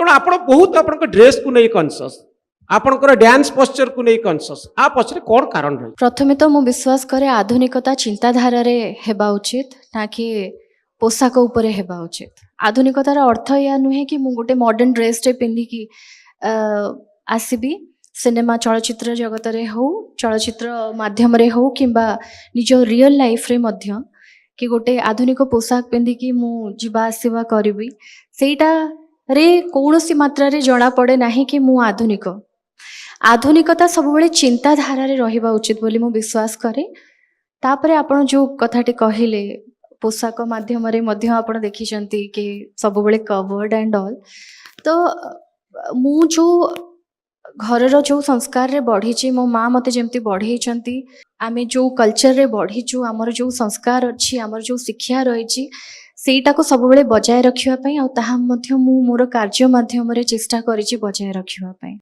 ତେଣୁ ଆପଣ ବହୁତ ଆପଣଙ୍କ ଡ୍ରେସ୍କୁ ନେଇ କନସିୟସ୍, ଆପଣଙ୍କର ଡ୍ୟାନ୍ସ ପଶ୍ଚରକୁ ନେଇ କନସିୟସ୍। ଆ ପଛରେ କ'ଣ କାରଣ ରହିଛି? ପ୍ରଥମେ ତ ମୁଁ ବିଶ୍ୱାସ କରେ, ଆଧୁନିକତା ଚିନ୍ତାଧାରାରେ ହେବା ଉଚିତ, ନା କି ପୋଷାକ ଉପରେ ହେବା ଉଚିତ। ଆଧୁନିକତାର ଅର୍ଥ ଏହା ନୁହେଁ କି ମୁଁ ଗୋଟେ ମଡର୍ଣ୍ଣ ଡ୍ରେସଟେ ପିନ୍ଧିକି ଆସିବି। ସିନେମା ଚଳଚ୍ଚିତ୍ର ଜଗତରେ ହଉ, ଚଳଚ୍ଚିତ୍ର ମାଧ୍ୟମରେ ହଉ କିମ୍ବା ନିଜ ରିଅଲ ଲାଇଫରେ ମଧ୍ୟ କି ଗୋଟେ ଆଧୁନିକ ପୋଷାକ ପିନ୍ଧିକି ମୁଁ ଯିବା ଆସିବା କରିବି, ସେଇଟାରେ କୌଣସି ମାତ୍ରାରେ ଜଣାପଡ଼େ ନାହିଁ କି ମୁଁ ଆଧୁନିକ। ଆଧୁନିକତା ସବୁବେଳେ ଚିନ୍ତାଧାରାରେ ରହିବା ଉଚିତ ବୋଲି ମୁଁ ବିଶ୍ୱାସ କରେ। ତାପରେ ଆପଣ ଯେଉଁ କଥାଟି କହିଲେ, ପୋଷାକ ମାଧ୍ୟମରେ ମଧ୍ୟ ଆପଣ ଦେଖିଛନ୍ତି କି ସବୁବେଳେ କଭର୍ଡ ଆଣ୍ଡ ଅଲ୍, ତ ମୁଁ ଯେଉଁ ଘରର ଯେଉଁ ସଂସ୍କାରରେ ବଢ଼ିଛି, ମୋ ମା ମୋତେ ଯେମିତି ବଢ଼େଇଛନ୍ତି, ଆମେ ଯେଉଁ କଲଚରରେ ବଢ଼ିଛୁ, ଆମର ଯେଉଁ ସଂସ୍କାର ଅଛି, ଆମର ଯେଉଁ ଶିକ୍ଷା ରହିଛି, ସେଇଟାକୁ ସବୁବେଳେ ବଜାୟ ରଖିବା ପାଇଁ ଆଉ ତାହା ମଧ୍ୟ ମୁଁ ମୋର କାର୍ଯ୍ୟ ମାଧ୍ୟମରେ ଚେଷ୍ଟା କରିଛି ବଜାୟ ରଖିବା ପାଇଁ।